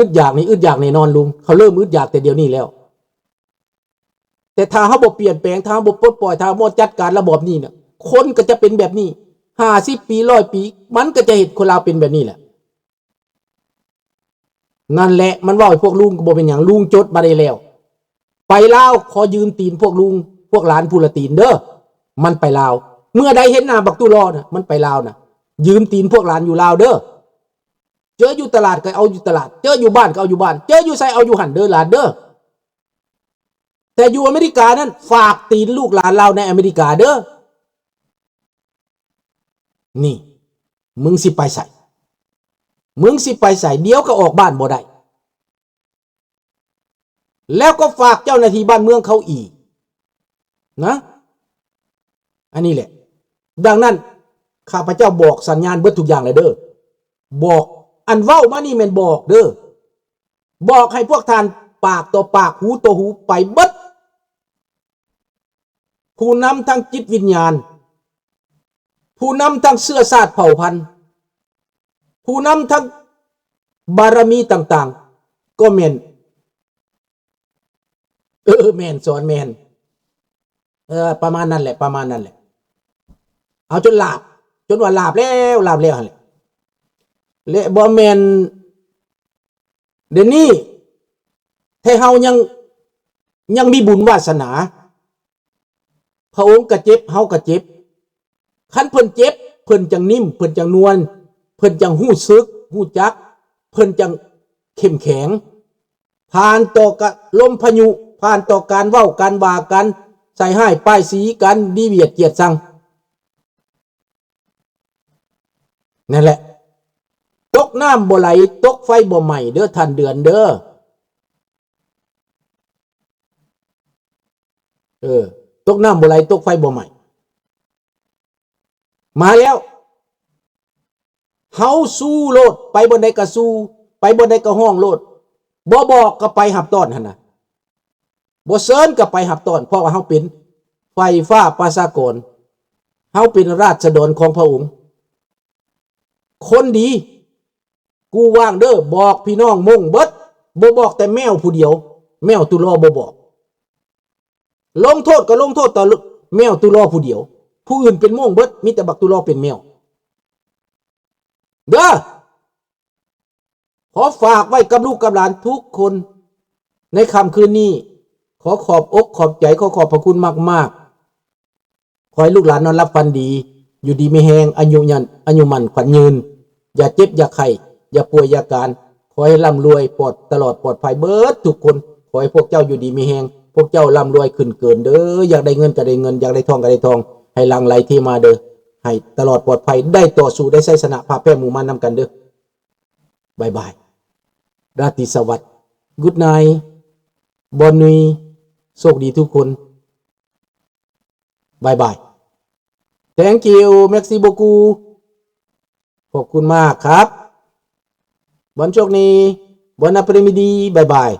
ອຶດຢາກນີ້ ອຶດຢາກແນ່ນອນລຸງ ເຂົາເລີ່ມອຶດຢາກແຕ່ດຽວນີ້ແລ້ວ. ແຕ່ຖ້າເຮົາບໍ່ປ່ຽນແປງ ຖ້າເຮົາບໍ່ປົດປ່ອຍ ຖ້າເຮົາບໍ່ຈັດການລະບອບນີ້ນະ ຄົນກໍຈະເປັນແບບນີ້ ຫ້າສິບປີ ຮ້ອຍປີ ມັນກໍຈະເຮັດຄົນລາວເປັນແບບນີ້ແຫຼະ. ນັ້ນແຫຼະ ມັນເວົ້າໃຫ້ພວກລຸງກໍບໍ່ເປັນຫຍັງ ລຸງຈົດມາໄດ້ແລ້ວ. ໄປລາວຂໍຢືມຕີນພວກລຸງ ພວກຫຼານຜູ້ລະຕີນເດີ. ມັນໄປລາວ ເມື່ອໃດເຫັນໜ້າບັກຕຸລໍນະ ມັນໄປລາວນະ ຢືມຕີນພວກຫຼານຢູ່ລາວເດີ. ເຈີຢູ່ຕະຫຼາດກໍເອົາຢູ່ຕະຫຼາດ ເຈີຢູ່ບ້ານກໍເອົາຢູ່ບ້ານ ເຈີຢູ່ໃສເອົາຢູ່ຫັ້ນເດີຫຼານເດີ. ແຕ່ຢູ່ອາເມລິການັ້ນ ຝາກຕີນລູກຫຼານລາວໃນອາເມລິກາເດີ. ນີ້ ມຶງຊິໄປໃສ? ມຶງຊິໄປໃສ? ດຽວກໍອອກບ້ານບໍ່ໄດ້. ແລ້ວກໍຝາກເຈົ້າໜ້າທີ່ບ້ານເມືອງເຂົາອີກນະ ອັນນີ້ແຫຼະ. ດັ່ງນັ້ນ ຂ້າພະເຈົ້າບອກສັນຍານເບິດທຸກຢ່າງແລ້ວເດີ. ບອກ ອັນເວົ້າມານີ້ແມ່ນບອກເດີ. ບອກໃຫ້ພວກທ່ານປາກຕໍ່ປາກ ຫູຕໍ່ຫູໄປເບິດ. ຜູ້ນຳທາງຈິດວິນຍານ, ຜູ້ນຳທາງເຊື້ອຊາດເຜົ່າພັນ, ຜູ້ນຳທາງບາລະມີຕ່າງໆ ກໍແມ່ນ ເອີ ແມ່ນ ສອນແມ່ນ ເອີ ປະມານນັ້ນແຫຼະ ປະມານນັ້ນແຫຼະ. ເອົາຈົນຫຼາບ ຈົນວ່າຫຼາບແລ້ວ ຫຼາບແລ້ວຫັ້ນແຫຼະ ແລະ ບໍ່ແມ່ນ ດຽວນີ້ ແທ້ເຮົາຍັງ ຍັງມີບຸນວາສະໜາ. ພະອົງກະເຈັບ ເຮົາກະເຈັບ. ຄັນເພິ່ນເຈັບ ເພິ່ນຈັ່ງນິ້ມ ເພິ່ນຈັ່ງນວນ ເພິ່ນຈັ່ງຮູ້ສຶກ ຮູ້ຈັກ ເພິ່ນຈັ່ງເຂັ້ມແຂງ ຜ່ານຕໍ່ກະລົມພາຍຸ ຜ່ານຕໍ່ການເວົ້າ ການວ່າ ການໃສ່ຮ້າຍປ້າຍສີ ການດີຫວຽດກຽດຊັງ. ນັ້ນແຫຼະ ຕົກນ້ຳບໍ່ໄຫຼ ຕົກໄຟບໍ່ໄໝ້ເດີທ່ານເດືອນເດີ. ເອີ ຕົກນ້ຳບໍ່ໄຫຼ ຕົກໄຟບໍ່ໄໝ້. ມາແລ້ວ ເຮົາສູ້ໂລດ ໄປບ່ອນໃດກໍສູ້ ໄປບ່ອນໃດກໍຮ້ອງໂລດ. ບໍ່ບອກກໍໄປຮັບຕ້ອນຫັ້ນນະ ບໍ່ເຊີນກໍໄປຮັບຕ້ອນ ເພາະວ່າເຮົາເປັນໄຟຟ້າປະຊາກອນ ເຮົາເປັນລາຊະດອນຂອງພະອົງ. ຄົນດີ ກູວາງເດີ ບອກພີ່ນ້ອງມົ້ງເບິດ ບໍ່ບອກແຕ່ແມວຜູ້ດຽວ ແມວຕຸລໍບໍ່ບອກ. ລົງໂທດກໍລົງໂທດແຕ່ແມວຕຸລໍຜູ້ດຽວ ຜູ້ອື່ນເປັນມົ້ງເບິດ ມີແຕ່ບັກຕຸລໍເປັນແມວເດີ. ຂໍຝາກໄວ້ກັບລູກກັບຫຼານທຸກຄົນໃນຄ່ຳຄືນນີ້. ຂໍຂອບອົກຂອບໃຈ ຂໍຂອບພະຄຸນມາກໆ. ຂໍໃຫ້ລູກຫຼານນອນຫຼັບຝັນດີ ຢູ່ດີມີແຮງ ອາຍຸຍືນ ອາຍຸໝັ້ນຂວັນຍືນ ຢ່າເຈັບຢ່າໄຂ້ ຢ່າປ່ວຍຢ່າການ. ຂໍໃຫ້ລ່ຳລວຍ ປອດ ຕະຫຼອດປອດໄພເບິດທຸກຄົນ. ຂໍໃຫ້ພວກເຈົ້າຢູ່ດີມີແຮງ ພວກເຈົ້າລ່ຳລວຍຂຶ້ນເກີນເດີ. ຢາກໄດ້ເງິນກໍໄດ້ເງິນ ຢາກໄດ້ທອງກໍໄດ້ທອງ ໃຫ້ຫຼັ່ງໄຫຼເທມາເດີ. ໃຫ້ຕະຫຼອດປອດໄພ ໄດ້ຕໍ່ສູ້ ໄດ້ໄຊຊະນະ ພາແພ້ໝູ່ມານນຳກັນເດີ. ບາຍບາຍ ລາຕີສະຫວັດ Good night ບອນນຸຍ ໂຊກດີທຸກຄົນ. ບາຍບາຍ Thank you Merci beaucoup ຂອບຄຸນມາກຄັບ. Bonne journée Bon après-midi ບາຍບາຍ.